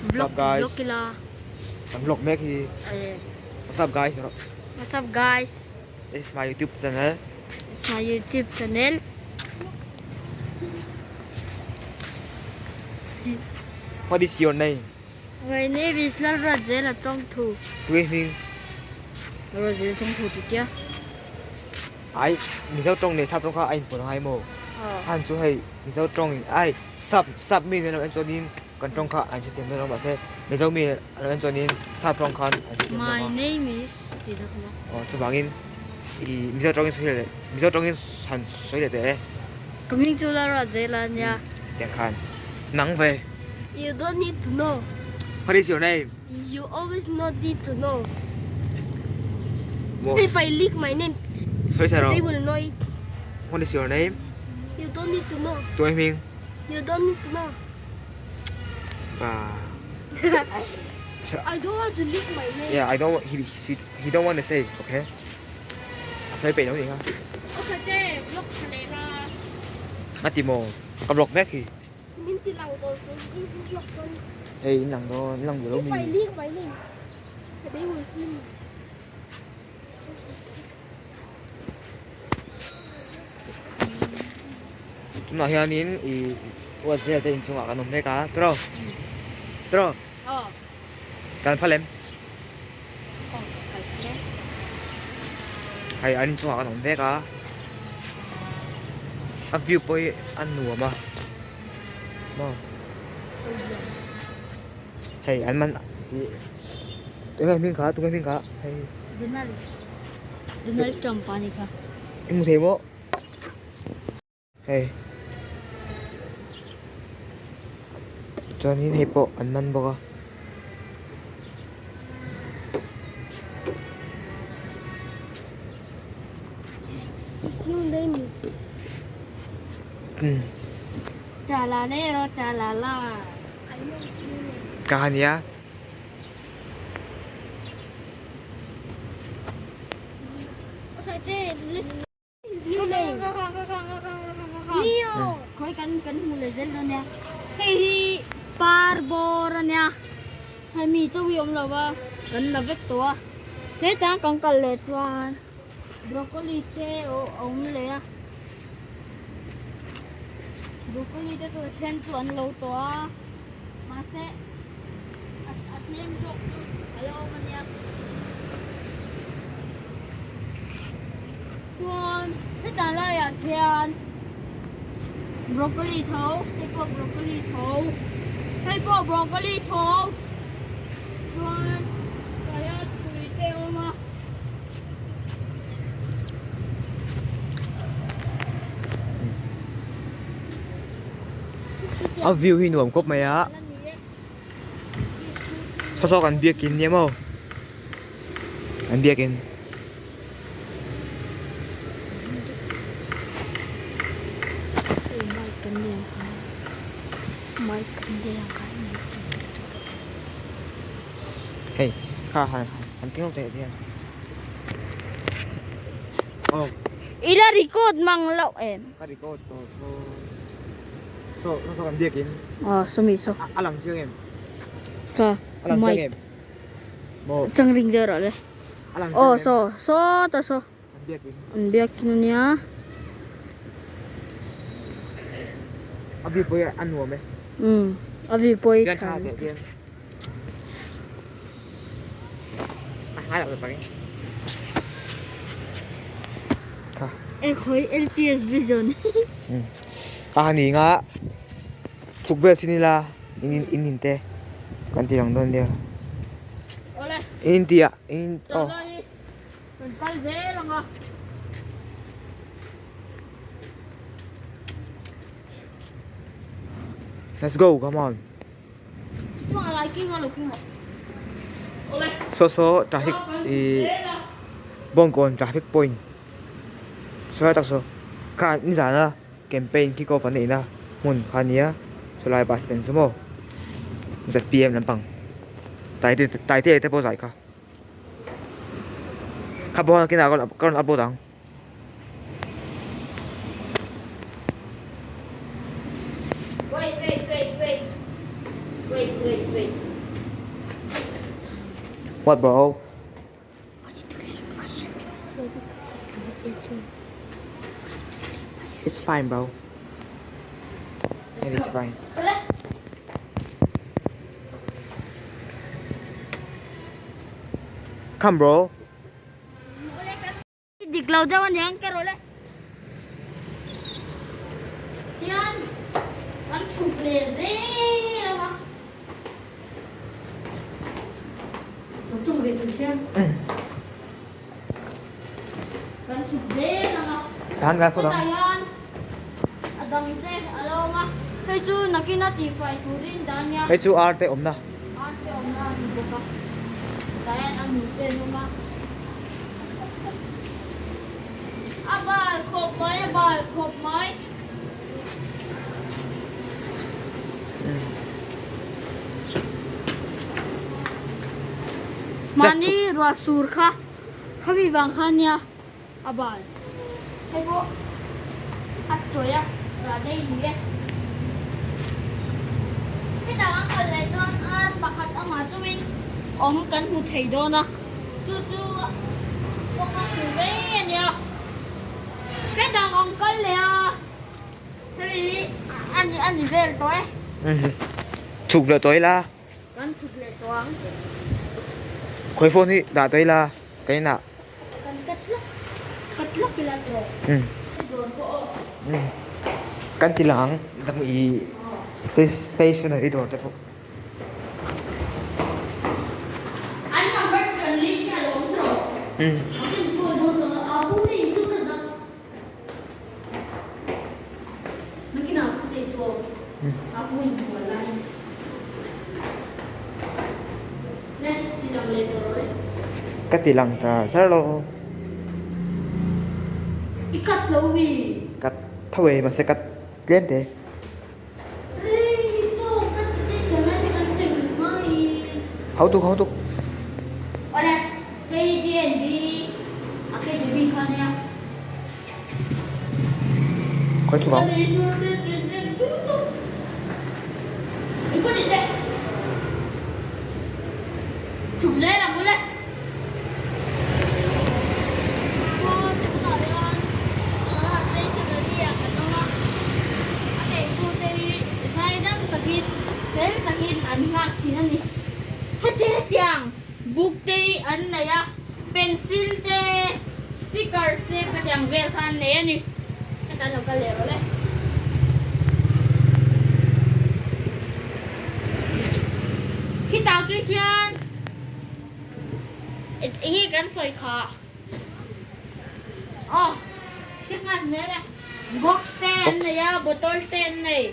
What's Vlog up guys? vlog ila. Kan vlog mek hi. Eh. What's up guys? What's up guys? This is my YouTube channel. It's my YouTube channel. What is your name? My name is Lalruatzela Chawngthu. Tui hming. Lalruatzela Chawngthu ti tia. Ai Mizo tawng leh sap tawng kha a inpawlh ngai maw? Han chu hei Mizo tawng in ai sap sap mi nen lo en chuanin kan tawng kha an hrethiam dawn lo mahse Mizo mi an lo en chuanin sap tawng khan an hrethiam dawn My a. name is ti dak maw? Aw chuvangin i Mizo tawngin sawi leh Mizo tawngin han sawi leh teh e. Ka hming chu Lalruatzela ania. Tiang khan nang ve. You don't need to know. What is your name? You always not need to know. Maw? If I leak my name, Sawi sa they rawh. will know it. What is your name? You don't need to know. Tuai hming? You don't need to know. Ba. I don't want to leak my name. Yeah, I don't want, he, he, he don't want to say, okay? A sawi peih lo nih kha. Okay te, vlog tha leh la. A ti maw? Ka vlog vek hi. Min ti lang dawn chuan in vlog dawn. Hei in lang dawn, in lang duh lo mi. If I leak my name, they will see me. Tunah hianin ih Ruatzel te inchungah kan awm mek a, tiraw? Tiraw? Kan phal em? Hei an inchungah kan awm vek a, a view pawh hi a nuam a maw hei an man ih tunge hming kha tunge hming kha hei Donald Donald Trump a ni kha. I hmu thei maw? Hei chuanin hei pawh an man bawk a. His new name is Chala le ro chala la. Ka ania. Khawi kan kan hmu leh zel dawn nia. Hei hi par bawr a nia. Hei mi chauh hi a awm lo va, kan la vek tawh a. Hetah kan kal leh chuan broccoli te a awm leh a. Broccoli te chu a then chu an lo tawh a. Mahse a tlem zawk chu a lo awm a nia. Chuan hetah laiah khian broccoli tho hei pawh broccoli tho hei pawh broccoli tho chuan tah hian tui te a awm a. A view hi nuam khawp mai a saw saw kan biakin nia maw an biakin. Hei kha han han keng lawk teh hian aw. Ila record mang loh em. Ka record tawh saw saw saw saw kan biakin. Aw sawmi saw. A lang chiang em. Ka A lang chiang em. Maw. Chang ring deuh rawh le. A lang Aw chiang em. saw saw ta saw. An biakin. An biakin ania. A view pawh hi a nuam e. Umm a view pawh hi Bian tha tha teh bian. A hnai loh tak e. Kha. E khawi LTS vision. Umm a ni nga chhuk vel chin ila in in in te kan ti lang dawn nia. Awle. In in tih ah in aw. Kan kal zel ang a. Let's go come on. Saw saw traffic ih Bawngkawn traffic point saw lai tak saw kha nizana campaign kick off an neihna hmun kha a nia sawlai bus stand chu maw zpm lampang taite taite te pawh zai kha kha pawh kinah ka rawn upload ang. Wait wait wait wait wait wait wait. What bro? It's fine bro. It is fine. Come bro. Dik lo deuh aniang ka rawh le. Tian an chhuk leh zel ang a. Lo chung ve tur hian kan chhuk zel ang a. Tan ngai phawt ang. Hetah hian a dang te a lo awm a. Hei chu nakin a tihfai turin dah ania. Hei chu ar te awmna. Ar te awmna a ni bawk a. Hetah hian a nu te an awm a. A bal khawp mai a bal khawp mai. Mahni ruah sur kha khami vang kha nia a bal hei pawh a tawih a rah daih ni e. Hetah an kal leh chuan ar pakhat amah chungin awm kan hmu thei dawn a. Chu chu kawng a hmu mai a nia. Hetah an kal leh a hei hi a ni a ni vel tawh e. Chhuk leh tawh ila. Kan chhuk leh tawh ang. Khawi phone hi dah tawh ila ka inah. Kan cut lawk cut lawk ila tawh. Hei dawn pawh aw. Kan ti lang ang dang i stationery dawr te pawh. An number chu kan link hi a lo awm tawh. A sin phone dawn zawng a a pu te in chu ka zak. Nakinah a pu te chu a pu in bual laiin. Le ti lang leh tawh rawh le. Ka ti lang char char lo. I cut lo mi. Cut tho e mahse cut tlem te. Hautuk hautuk. Khawi chhuk ang. A neitute hi zaidam takin fel takin an nghak thin a ni. Heti hetiang book te hi an nei a, pencil te, stickers te khatiang vel kha an nei a ni. Heta an lo kal leh rawh le. Khitah khi khian eng nge kan sawi khah? Aw, hre nghal hmel e. Box te an nei a, bottle te an nei.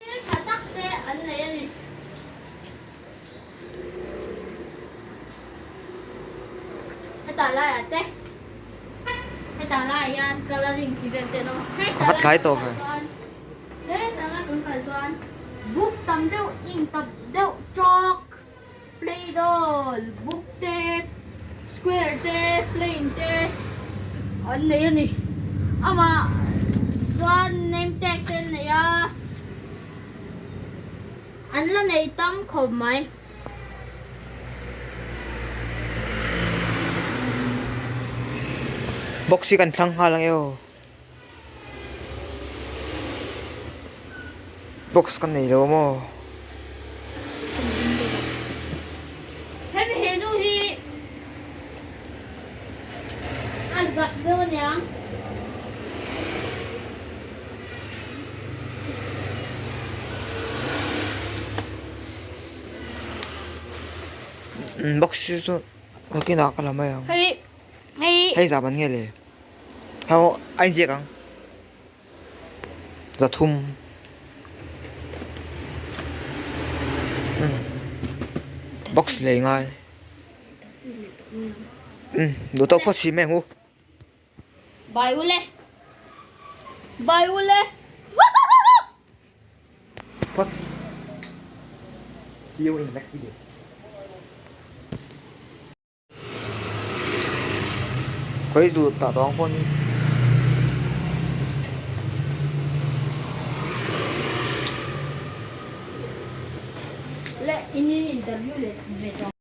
Thil tha tak te an nei a ni. Hetah laiah te, hetah laiah hian colouring chi vel te an awm a. Hetah lai kan kal chuan, hetah lai kan kal chuan book tam deuh, ink tam deuh, chalk. Play-doh, book te, square te, plane te an nei a ni. Amah chuan name tag te an nei a, an la nei tam khawp mai. Box hi kan thlang nghal ang e aw. Box kan nei lo maw? Hemi he nu hi a zak deuh aniang. Box hi chu nakinah ka la mai ang. Hei hei. Hei zah ban nge le? Hau a inziak ang. Zathum. Box lei ngai. Duh tawk phawt si mai ang u. Bai ule. Bai ule. Phawt. See you in the next video. Khawi zu tah tawh ang phone hi. Le in in interview leh ve tawh.